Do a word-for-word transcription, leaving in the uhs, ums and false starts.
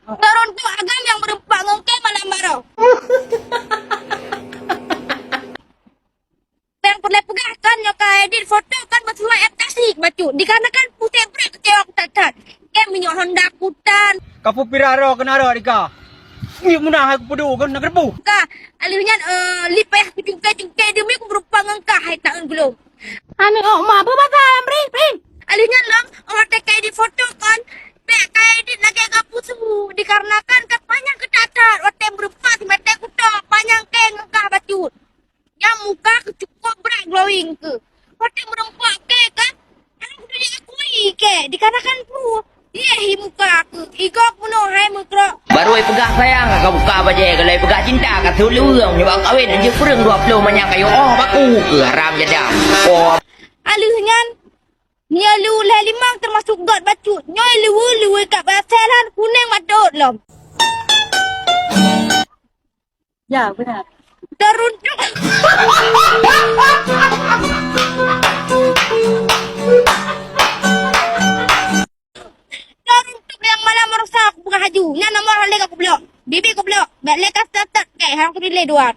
Turuntuk agam nyang meureumpok ngon kèe malam baroe. Nyang peureulèe peugah kan nyoe ka edit foto kan meusuai aplikasi bacut. Dikarenakan pusat brat keucewa that-that. Kèe minyeuk Honda kutan. Ka peue pira roe keunan roe dika. Nyoe meunah hai kupeuduek kan na geureubu. Ka, alheuh nyan, eh, li payah kucungkai-cungkai deumi kumeureumpok ngon kah hai taeun gulong. Aneuk mak beubasa lam ring, ring. Alheuh nyan lom, oh watèe ka edit foto kan, bèk ka edit lagèe ka pusu, dikarenakan ka panyang keu that-that, watèe meureumpok simaté kuto, panyang kèe ngon kah bacut. Nyang muka keuh cukôp brat glowing keuh. Watèe meureumpok kèe kan, hana kuteujak akui kèe, dikarenakan peue? Yeh, i muka keuh, i gob bunoe hai meukrok. Barô ipeugah sayang ka buka bajèe, galai peugah cinta ka seuleubeueng, nyoe bak kawen jeuet kureueng dua ploh manyang kayu, oh baku keuh haram jadah. Oh. Alheuh nyan, nyoe lhèe limong teumasok göt bacut, nyoe luweue-luweue ka basèe lhan kunèng mat dot lom. Ya, benar. Teruntuk. Teruntuk nyang malam meurasa aku peugah laju. Nyan nomor hana lé ka kublok. Bibi kublok. Bèk lé ka start-start. Kèe, hana kudilé dua.